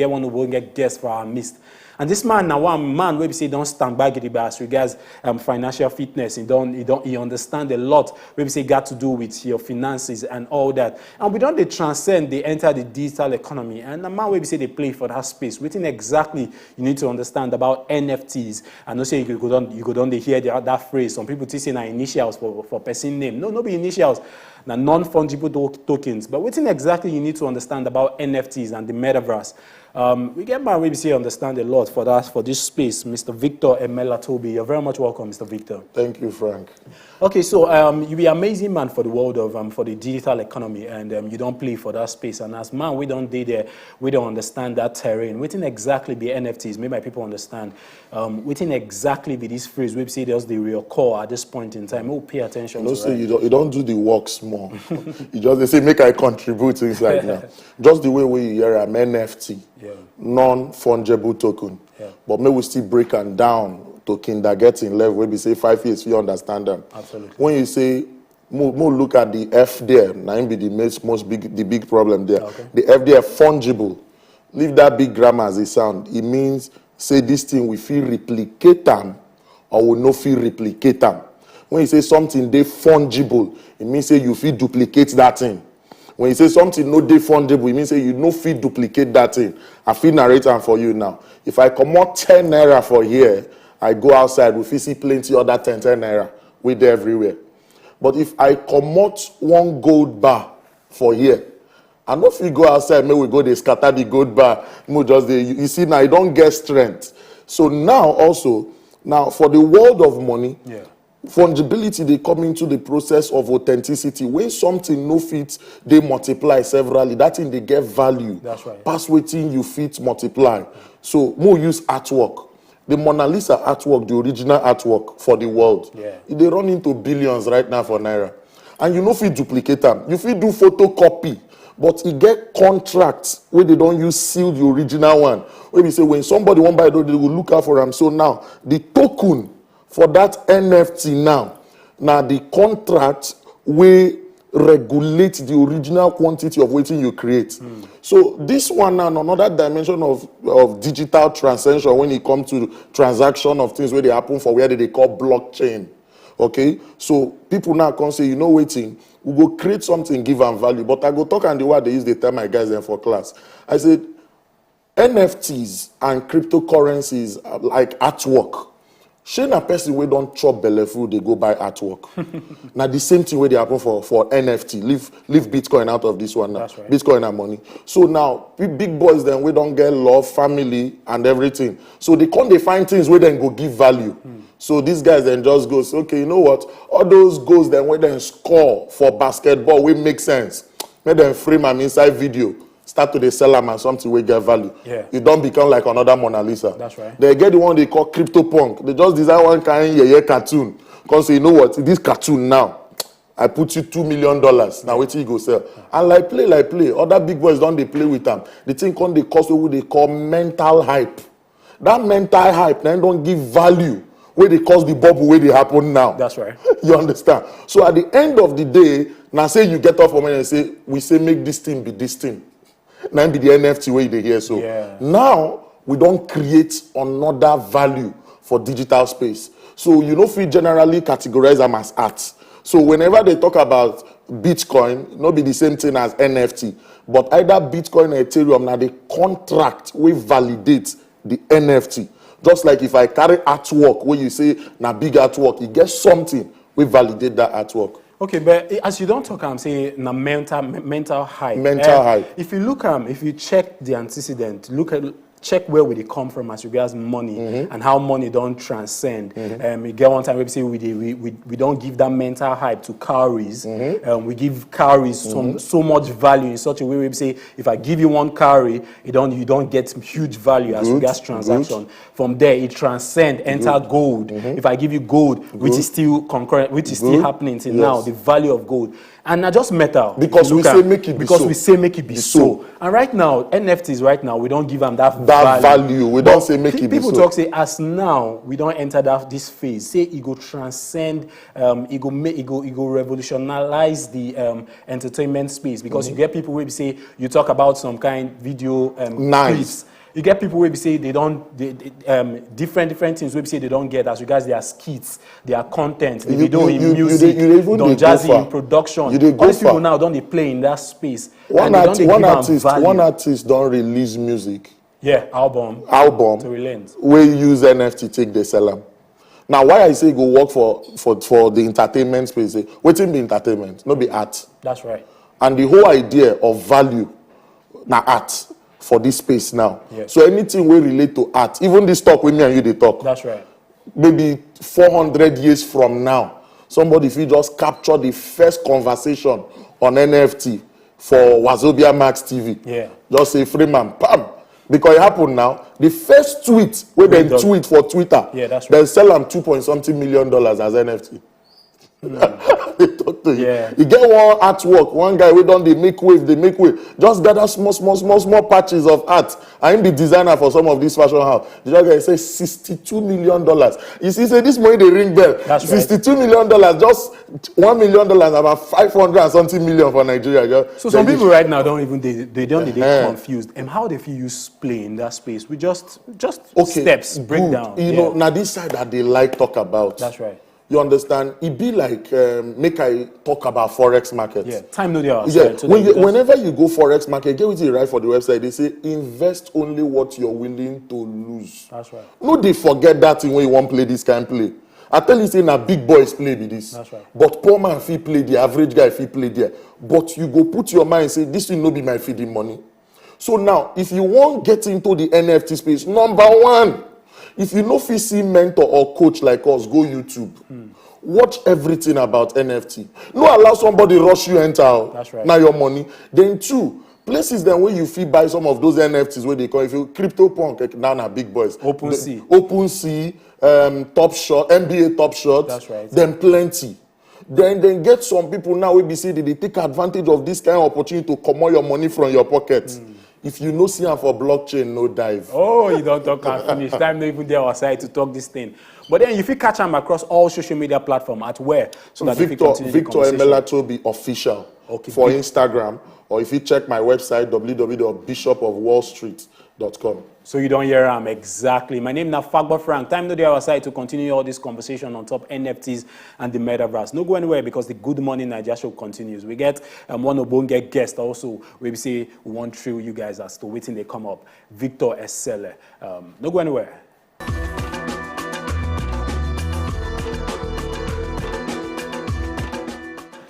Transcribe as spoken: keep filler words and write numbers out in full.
get one ogbonge guest for our midst. And this man na one man wey be say don stand by gidigba as regards um, financial fitness. He don he don he understand a lot wey be say got to do with your finances and all that. And we don dey transcend, dey enter the digital economy. And na man wey be say dey play for that space. Wetin exactly you need to understand about N F Ts? I know say you go don you go don dey hear the, that phrase. Some people think say na initials for for person name. No, no be initials. Na non-fungible to- tokens. But wetin exactly you need to understand about N F Ts and the metaverse? Um, we get man wey be say understand a lot for that for this space, Mister Victor Emelatobi. You're very much welcome, Mister Victor. Thank you, Frank. Okay, so um, you be amazing man for the world of um, for the digital economy, and um, you don play for that space. And as man, we don dey there, we don understand that terrain. Wetin exactly be N F Ts? Make my people understand. Um, wetin exactly be this phrase? We say just the real core at this point in time. Who pay attention? You know, to say right? you don't, you don't do the works more. You just they say make I contribute inside now. Just the way we hear am, N F T, Yeah. non-fungible token. Yeah. But may we still break am down to kindergarten level where we say five years you understand them. Absolutely. When you say more, more look at the F D M, now be the most, most big the big problem there. Okay. The F D M fungible. Leave that big grammar as it sound. It means say this thing we feel replicate them or we no feel replicate them. When you say something they fungible, it means say you feel duplicate that thing. When you say something no dey fungible, it means say you no fit duplicate that thing. I fit narrate am for you now. If I comot ten naira for here, I go outside, we fit see plenty other ten ten naira wey dey everywhere. But if I comot one gold bar for here, I no fit go outside, make we go dey scatter the gold bar. Mo just dey, you see now, I don get strength. So now also, now for the world of money, Yeah. fungibility dey come into the process of authenticity. When something no fit dey multiply severally, that thing dey get value That's right. pass wetin you fit multiply. So mo use artwork, the Mona Lisa artwork, the original artwork for the world. Yeah. E dey run into billions right now for naira, and you no fit duplicate am. You fit do photocopy, but e get contract wey they don use seal the original one. Wey be say when somebody wan buy, they go look out for am. So now the token for that N F T now, now the contract wey regulate the original quantity of wetin you create. So this one now na another dimension of of digital transaction when it comes to transaction of things wey dey happen for where they dey call blockchain. Okay, so people now come say, you know wetin, we go create something, give am value. But I go talk am the way I dey use dey tell my guys dem for class. I said N F Ts and cryptocurrencies are like artwork. Shey na person wey don chop belle full dey go buy artwork. Na the same thing wey dey happen for for N F T. Leave leave Bitcoin out of this one now. That's right. Bitcoin na money. So now big, big boys dem wey don get love, family and everything. So they come dey find things wey dem go give value. So these guys dem just go say, okay, you know what? All those goals dem wey dem score for basketball wey make sense, make dem frame am inside video, start to dey sell am as something wey get value. Yeah. E don become like another Mona Lisa. That's right. They get the one they call CryptoPunk. They just design one kind yeye cartoon. Come say, you know what? This cartoon now, I put you two million dollars. Now wetin you go sell? And like play, like play, other big boys don dey play with am. The thing come dey cause what they call mental hype. That mental hype na im don give value wey dey cause the bubble wey dey happen now. That's right. You understand? So at the end of the day, na say you get up for money and say, we say make this thing be this thing. Na im be the N F T wey you dey hear so. Yeah. Now we don create another value for digital space. So you no fit generally categorize am as art. So whenever they talk about Bitcoin, no be the same thing as N F T. But either Bitcoin or Ethereum na the contract wey validate the N F T. Just like if I carry artwork wey you say na big artwork, e get something wey validate that artwork. Okay, but as you don talk am say na mental me- mental hype. Mental Eh, hype. If you look am, if you check the antecedent, look at check where we dey come from as regards money and how money don transcend. Um, e get one time wey be say we dey we, we, we don give that mental hype to cowries. Um, we give cowries some so much value in such a way wey be say if I give you one cowrie, you don you don get huge value as Good, regards transaction. From there, it transcend, enter gold. If I give you gold, which Good. is still concurrent, which is still Good. happening till Yes. now, the value of gold. And na just metal. If Because you we look say at- make it be because so. We say make it be, Be so. so. And right now, N F Ts right now, we don give am that value. that value. We don't say make pe- it be people so. Talk say as now we don enter that this phase, say e go transcend, um, e go make, e go, e go revolutionize the um, entertainment space, because you get people wey be say you talk about some kind video um, Nice. Clips. You get people wey be say they don't they, they, um, different different things wey be say they don't get as regards their skits, their content, the You- video you- in you- you music, dey- you dey even Don dey go Jazzy far. In production. You dey go All these people far. Now don dey play in that space. One, And they art, don dey one give am artist, value. One artist don release music. Yeah, album. Album. To relent. Wey use N F T take dey sell am. Now, why I say e go work for for for the entertainment space? Eh, wetin be entertainment? No be art. That's right. And the whole idea of value na art for this space now. Yes. So anything wey relate to art, even this talk wey me and you dey talk, That's right. Maybe four hundred years from now, somebody fit just capture the first conversation on N F T for Wazobia Max T V. Yeah. Just say frame am, pam. Because it happen now. The first tweet wey dem Bring up. Tweet for Twitter, Yeah, that's dem sell am two point something million dollars as N F T. They talk to you. Yeah. You get one artwork, one guy wey don dey make wave, dey make wave. Just gather small, small, small, small patches of art. I am the designer for some of this fashion house. The other guy say sixty-two million dollars. You see, say this money dey ring bell. That's right. Sixty-two million dollars, just one million dollars, about five hundred and something million for Nigeria. Just So some then people right now don't even they they don't they Uh-huh. Confused. And how they feel use play in that space? We just just Okay, steps break good. Down. You Yeah. Know, now this side that they like talk about. That's right. You understand? It be like um, make I talk about forex market. Yeah, time no dey our Yeah, side. So when that you, we just- whenever you go forex market, get wetin you write for the website. They say invest only what you're willing to lose. That's right. No, they forget that thing when you want play this kind play. I tell you, say na big boys play be this. That's right. But poor man fit play the average guy fit play there. But you go put your mind say this thing no be my feeding money. So now, if you wan get into the N F T space, number one, if you no fit see mentor or coach like us, go YouTube. Watch everything about N F T. No allow somebody rush you enter. Oh. That's right. Now your money. Then two, places then where you fit buy some of those N F Ts where they call if you crypto punk eh, now na big boys. OpenSea. OpenSea, um, Top Shot, N B A Top Shot. That's right. Then plenty. Then then get some people now wey be say they dey take advantage of this kind of opportunity to comot your money from your pocket. If you no see am for blockchain, no dive. Oh, you don't talk and finish. Time no even dey our side to talk this thing. But then you fit catch am across all social media platform at where so that you fit Victor continue the Victor conversation. Emela Toby official Okay, for Vic- Instagram, or if you check my website w w w dot bishop of wall street dot com. So you don't hear am exactly. My name na Fagbo Frank. Time no dey our side to continue all this conversation on top N F Ts and the metaverse. No go anywhere because the Good Morning Naija show continues. We get um, one ogbonge guest also. We say we wan thrill you guys as to wetin dey come up. Victor Esele. Um, no go anywhere.